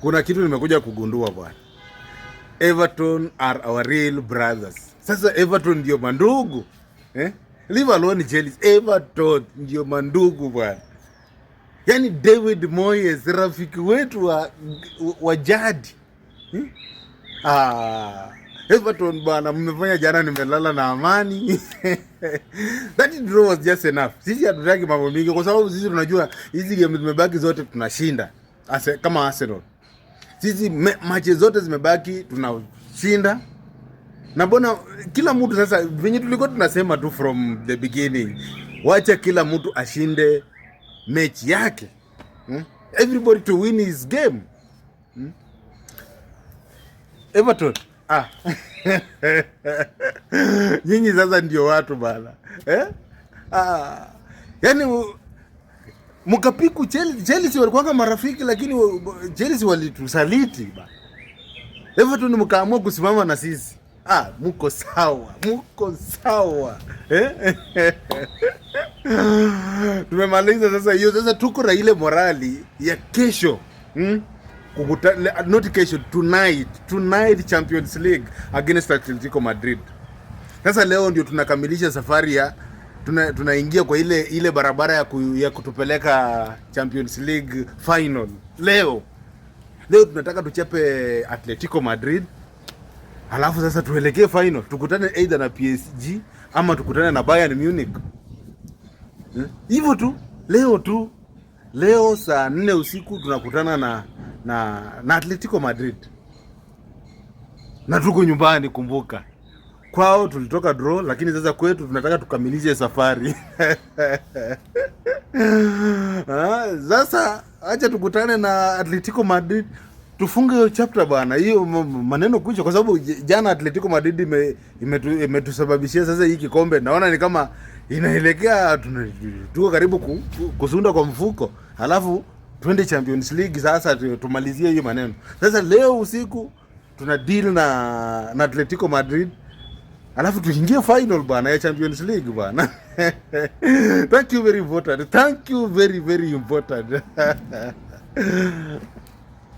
Kuna kitu nimekuja kugundua, bwana. Everton are our real brothers. Sasa Everton ndio mandugu, eh? Leave alone Chelsea. Everton ndio mandugu, bwana. Yaani David Moyes, rafiki wetu wa jadi, Ah, Everton bwana, mmefanya jana nimelala na amani. That draw was just enough. Sisi hatutaki mambo mingi kwa sababu sisi tunajua hizi game zimebaki zote tunashinda. Kama Arsenal. Sisi matches zote zimebaki tunashinda. Na mbona kila mtu sasa, venye tulikuwa tunasema tu from the beginning, wacha kila mtu ashinde mechi yake. Everybody to win his game. Everton. Ah. Nyinyi sasa ndio watu bana. Eh? Ah. Yaani mkapiku Chelsea, Chelsea walikuwa marafiki, lakini Chelsea walitusaliti bana. Everton mkaamua kusimama na sisi. Ah, muko sawa, muko sawa. Eh? Tumemaliza sasa hiyo, sasa tuko na ile morali ya kesho. Not kesho, tonight, tonight Champions League against Atletico Madrid. Sasa leo ndio tunakamilisha safari ya tunaingia kwa ile ile barabara ya kutupeleka Champions League final. Leo leo tunataka tuchape Atletico Madrid, alafu sasa tuelekee final, tukutane either na PSG ama tukutane na Bayern Munich. Hivyo tu leo tu, leo saa 4 usiku tunakutana na Atletico Madrid na tuko nyumbani. Kumbuka kwao tulitoka draw, lakini sasa kwetu tunataka tukamilishe safari. Ah, sasa acha tukutane na Atletico Madrid tufunge hiyo chapter, bwana, hiyo maneno kuisha, kwa sababu jana Atletico Madrid imetusababishia sasa hii kikombe, naona ni kama inaelekea tuko karibu kusunda kwa mfuko, halafu twende Champions League sasa tumalizie hiyo maneno. Sasa leo usiku tuna deal na Atletico Madrid, alafu tuingie final, bwana, ya Champions League, bwana. Thank you, very important. Thank you, very very important.